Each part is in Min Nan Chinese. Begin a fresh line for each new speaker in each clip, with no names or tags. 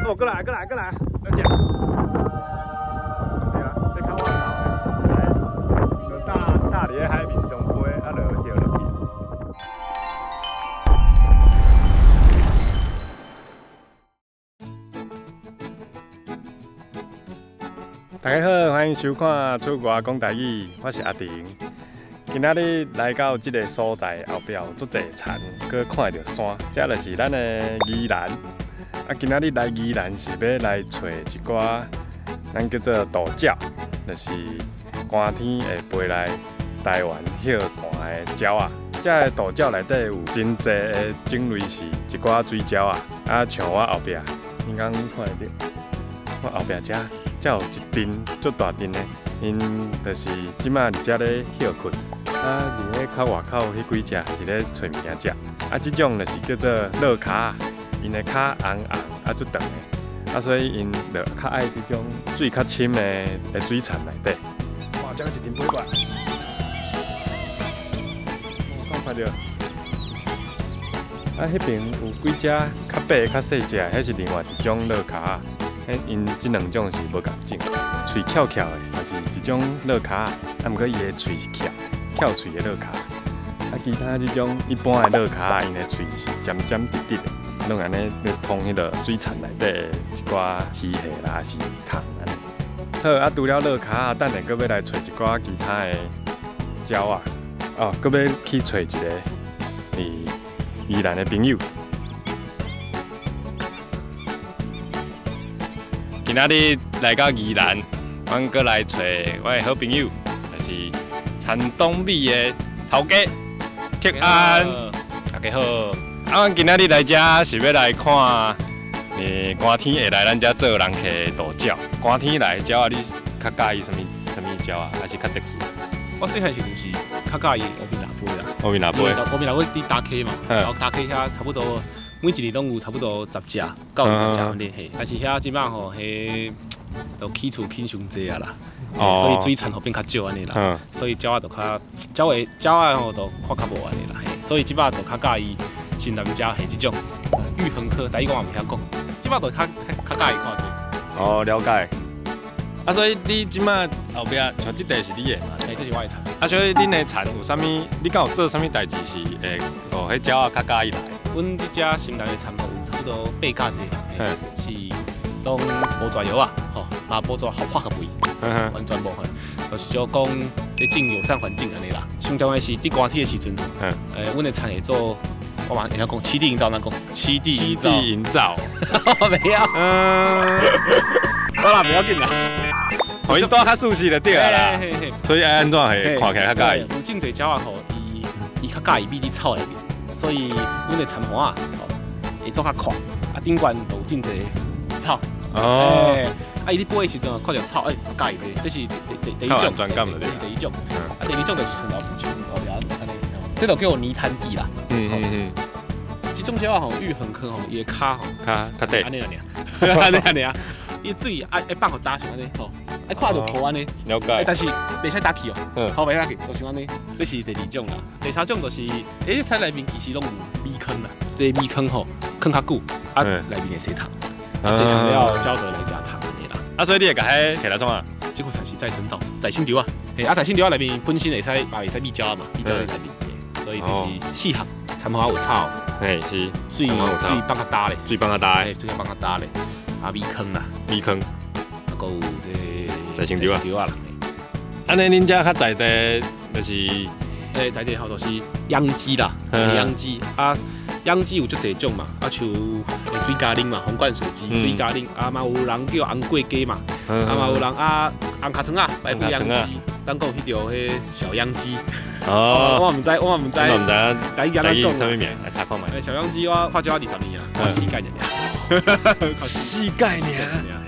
哦，過來，過來，過來，來食。對啊，這較晚頭的，就搭搭佇咧海面上飛，啊，就跳落去。大家好，歡迎收看《出外講台語》，我是阿婷。今仔日來到這個所在，後壁有足濟田，閣看會著山，這就是咱的宜蘭。啊，今仔日來宜蘭是欲來揣一寡咱叫做渡鳥，就是寒天會飛來台灣歇寒的鳥仔。這个渡鳥內底有真濟的種類是一寡水鳥仔，啊，像我後壁，你敢看會著？我後壁遮，遮有一陣足大陣的，𪜶就是這馬佇遮咧歇睏。啊，佇咧較外口彼幾隻是咧揣物件食。啊，這種就是叫做躼跤，𪜶的跤紅紅啊，足長的，啊，所以𪜶就較愛這種水較深的水田內底。哇，這个一陣飛過來，哦，敢看著？啊，彼爿有幾隻較白、較細隻，彼是另外一種躼跤。彼𪜶這兩種是無仝種，喙翹翹的，嘛是一種躼跤，啊，毋過伊的喙是翹翹喙的躼跤。啊，其他這種一般的躼跤，𪜶的喙是尖尖直直的，攏按呢咧通彼个水田內底的一寡魚蝦啦，抑是蟲按呢。好，啊，除了躼跤，等下閣欲來揣一寡其他的鳥仔，哦，閣欲去揣一個佇宜蘭的朋友。今仔日來到宜蘭，阮閣來揣我的好朋友，就是田東米的頭家鐵安。大家好，啊，阮今仔日來遮是欲來看，寒天會來咱遮做人客的渡鳥。寒天來的鳥仔，你較佮意啥物啥物鳥仔，抑是較特殊？
我細漢時陣是較佮意烏面蜊筊啦。
烏面蜊筊。
烏面蜊筊佇礁溪嘛，然後礁溪遐差不多每一年攏有差不多十隻到二十隻按呢嘿。但是遐這擺吼，彼都起厝起傷濟啊啦，所以水田吼變較少按呢啦，所以鳥仔就較鳥的鳥仔吼就看較無按呢啦，所以這擺就較佮意新南遮嘿這種玉衡科，台語我嘛毋曉講，這擺就較較佮意看這個。
哦，了解。啊，所以你這擺後壁像這塊是你的嘛？
嘿，這是我的田。
啊，所以恁的田有啥物？你敢有做啥物代誌是會予彼鳥仔較佮意來？
阮佇遮新南的田吼有差不多八甲地，是攏無蛇藥啊，吼，嘛無蛇化學肥，完全無吼，就是講咧種友善環境按呢啦。上重要是佇寒天的時陣，阮的田會做，我嘛會曉講棲地營造，按怎講？棲地
營造，
我袂曉。好啦，袂要緊啦。
予𪜶蹛較舒適就對啊啦。所以愛按怎會看起來較佮意？
有種濟鳥仔吼，伊伊較佮意覕佇草內面，所以阮的田岸吼會做較闊，啊頂懸就有種濟草。哦。啊，伊咧飛的時陣看著草，欸，佮意這，這是第一種，這是第一種。啊，第二種就是像後像後壁按呢，這就叫做泥灘地啦。嗯嗯嗯。這種鳥仔吼，玉衡科吼，伊的跤吼，
跤較短，
按呢爾，按呢爾，伊水愛愛放予焦像按呢吼。愛看著塗按呢，
了解。
但是袂使焦去哦，好袂使焦去，就像按呢。這是第二種啦，第三種就是，欸，田內面其實攏有米坑啦，這個米坑吼，囥較久，啊，內面會生蟲，啊，生蟲了鳥就來食蟲按呢啦。
啊，所以你會共彼摕來創啥？
這個才是再生稻，再生稻啊，嘿，啊，再生稻內面本身會使嘛會使米鳥嘛，米鳥佇內面，所以這是四項，田岸有草，
嘿是，
水水放較焦咧，
水放較焦，
水放較焦咧，啊，米坑啦，
米坑。
閣有這
再生稻啊啦。按呢，恁遮較在地就是，
在地吼就是養雞啦，養雞啊，養雞有足濟種嘛，啊像水虼奶嘛，紅冠水雞、水虼奶，啊嘛有人叫紅桂雞嘛，啊嘛有人啊紅尻川仔，白灰養雞，咱講彼條彼小秧雞。哦，我嘛毋知，我嘛毋知。
我毋知。
台語按怎講？
啥物名？來查看覓。
小秧雞我看鳥二十年啊，看四屆爾。
四屆爾。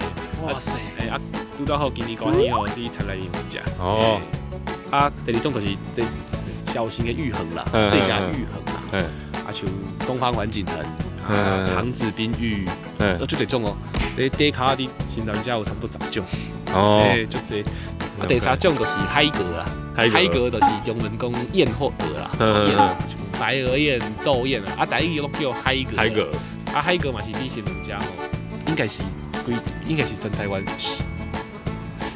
哇塞！
欸啊，拄拄好今年寒天吼，佇田內面有一隻。
哦。
啊，第二種就是這小型的玉衡啦，細隻玉衡啦。啊，像東方環頸鴴、啊長趾濱鷸，都足濟種哦。咧底跤佇新南遮有差不多十種。哦。欸，足濟。啊，第三種就是海蛤啦。海蛤就是中文講燕或鵝啦。燕，像白額燕、豆燕啊，啊，台語攏叫海蛤。
海蛤。
啊，海蛤嘛是佇新南遮吼。應該是規，應該是全台灣。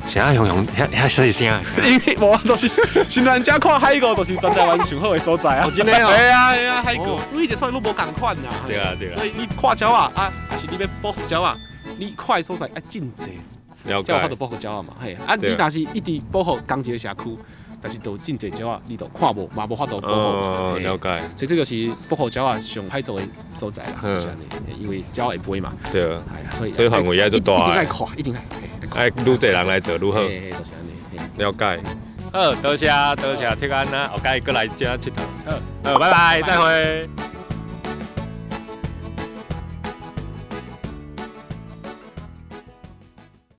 啥雄雄遐遐細聲？
因為無啊，就是新南遮看海鷗，就是全台灣上好的所在啊。
哦，真的哦。
對啊，對啊，海鷗，每一個所在攏無仝款啊。
對啊，對啊。
所以你看鳥仔啊，抑是你欲保護鳥仔，你看的所在愛真濟，才有法度保護鳥仔嘛。嘿，啊，你若是一直保護仝一个社區，但是就真濟鳥仔，你都看無，嘛無法度保護。
哦，了解。
所以這就是保護鳥仔上歹做的所在啦，就是按呢，因為鳥仔會飛嘛。
對。
係啊，所以
所以範圍愛足大。
一定愛看，一定愛。
愛愈濟人來做愈好。
就是按呢。
了解。好，多謝多謝鐵安啊，後擺閣來遮𨑨迌。好，拜拜，再會。